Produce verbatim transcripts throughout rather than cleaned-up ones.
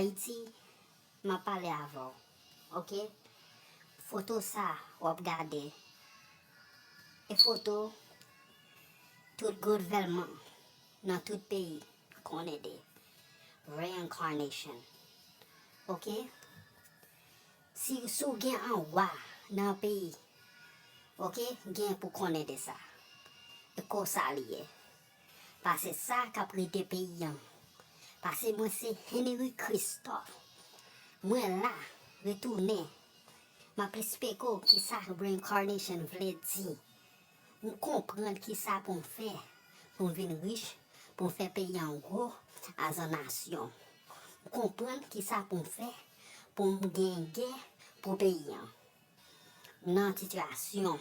Ayiti, m ap pale avè w, oke? Foto sa w ap gade, e foto tout gouvènman nan tout peyi konnen de reincarnation, oke? Si, si w gen an wa nan peyi, oke, gen pou konnen de sa. E konsa li ye. Pase sa k ap rete peyi an. Pase mwen se Henry Christophe. Mwen la, retounen. M ap esplike w kisa reincarnation vle di. M konprann kisa pou m fè pou m vin rich, pou m fè peyi an gwo, as a nasyon. M konprann kisa pou m fè pou m gen gè pou peyi an. Nan sitiyasyon,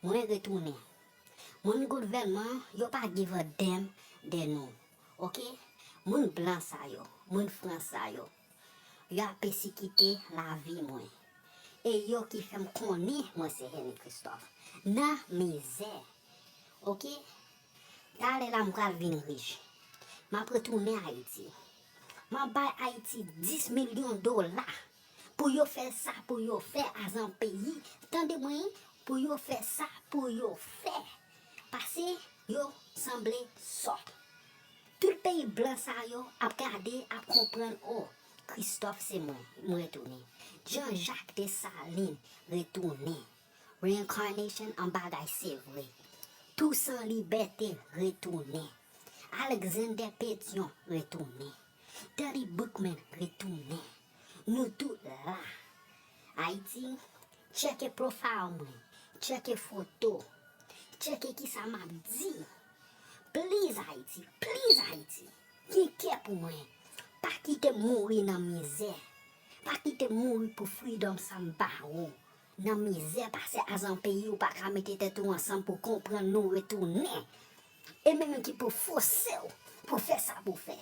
mwen retounen. Moun gouvènman, yo pa give a damn de nou. Oke? Moun blan sa yo, moun Frans sa yo, y ap pesikite lavi mwen. E yo ki fè m konnen mwen se Henry Christophe. Nan mizè. Oke? Talè la m pral vin rich. M ap retounen Ayiti. M ap bay Ayiti dis milyon dola pou yo fè sa pou yo fè as a peyi. Tande mwen, pou yo fè sa pou yo fè. Pase yo sanble sòt. Tout peyi blan sa yo ap gade, ap konprann, o, Christophe se mwen, m retounen. Jean Jacques Dessalines retounen. Reincarnation an bagay se vre. Toussaint Louverture retounen. Alexander Pétion retounen. Dudley Boukman retounen. Nou tout la. Ayiti, tcheke profile mwen. Tcheke foto. Tcheke kisa m ap di. Please Ayiti, please Ayiti. Gen kè pou mwen. Pa kite m mouri nan mizè. Pa kite m mouri pou freedom sa m ba ou. Nan mizè, pase as a peyi ou pa ka mete tèt ou ansanm pou konprann nou retounen. E menm ki pou fòse w pou fè sa pou fè.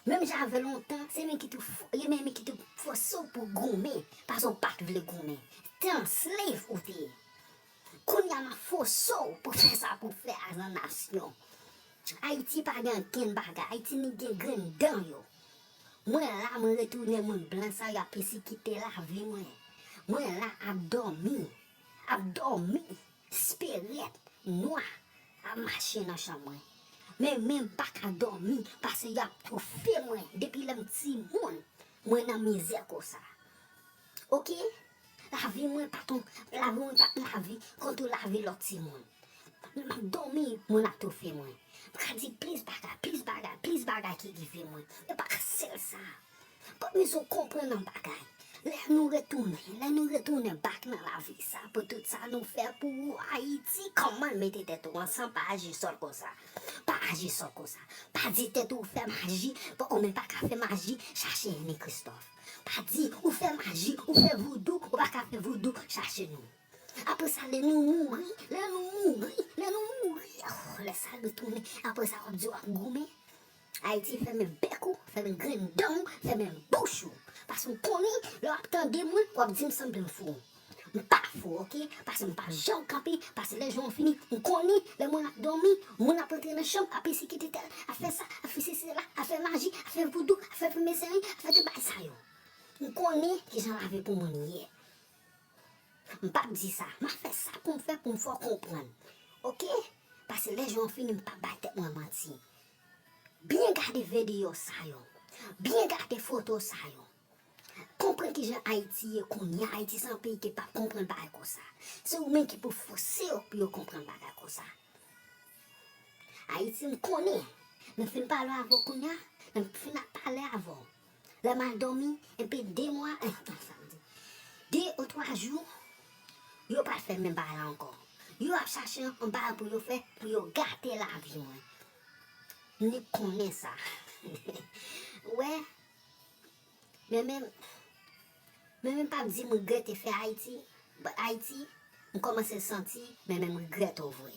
Menm jan avè lontan, se menm ki tou fò-, e menm ki tou fòse w pou goumen, pase w pa t vle goumen. Te an slave ou te ye. Kounye a m ap fòse w pou fè sa pou fè as a nasyon. Ayiti pa gen ankenn bagay. Ayiti ni gen grenn dan yo. Mwen la, mwen retounen moun blan sa yo ap pesikite lavi mwen. Mwen la ap dòmi. Ap dòmi. Spirit nwa ap mache nan chanm mwen. Men, men m pa ka dòmi, pase y ap toufe mwen. Depi lè m timoun, mwen nan mizè konsa. Oke? Lavi mwen pa t on, lavi mwen pa t lavi kontou lavi lòt timoun. M ap dòmi, moun ap toufe mwen. M ka di plis bagay, plis bagay, plis bagay ki rive mwen. E pa sèl sa. But mezon konprann yon bagay. Lè nou retounen, lè nou retounen back nan lavi sa, pou tout sa nou fè pou Ayiti, kòman mete tèt ou ansanm, pa aji sòt konsa. Pa aji sòt konsa. Pa di tèt ou fè maji, pa, ou menm pa ka fè maji, chache Henry Christophe. Pa di ou fè maji, ou fè voudou, ou pa ka fè voudou, chache nou. Apre sa, lè nou mouri, lè nou mouri, lè nou mouri, oh, lè sa retounen, apre sa, w ap di w ap goumen. Ayiti, fèmen bèk ou, fèmen grenn dan w, fèmen bouch ou. Pase m konnen, lè w ap tande mwen, w ap di m sanble m fou. M pa fou, oke? Pase m pa janm kanpe, pase lè jou an fini, m konnen, lè moun ap dòmi, moun ap rantre nan chanm, ap pesikite tèl, ap fè sa, ap fè sesi, sela, ap fè maji, ap fè voudou, ap fè fèmen seri, ap fè tout bagay sa yo. M konnen kijan lavi pou moun ye. M p ap di sa. M ap fè sa pou m fè pou m fè w konprann. Oke? Pase lè jou an fini, m p ap bay tèt mwen manti. Byen gade videyo sa yo. Byen gade foto sa yo. Konprann kijan Ayiti ye kounye a. Ayiti se yon peyi ki p ap konprann bagay konsa. Se ou menm ki pou fòse yo pou yo konprann bagay konsa. Ayiti, m konnen. Lè m fin pale avè w kounye a, lè m fin ap pale avè w. Lè m al dòmi, epi de mwa, eh, sa m di, de ou twa jou, yo pral fè menm bagay la ankò. Yo ap chache yon bagay pou yo fè, pou yo gate lavi mwen. M nik konnen sa. Ou wè, men menm, men menm p ap di m regrete fè Ayiti, but Ayiti, m kòmanse santi, men menm regrèt ou vre.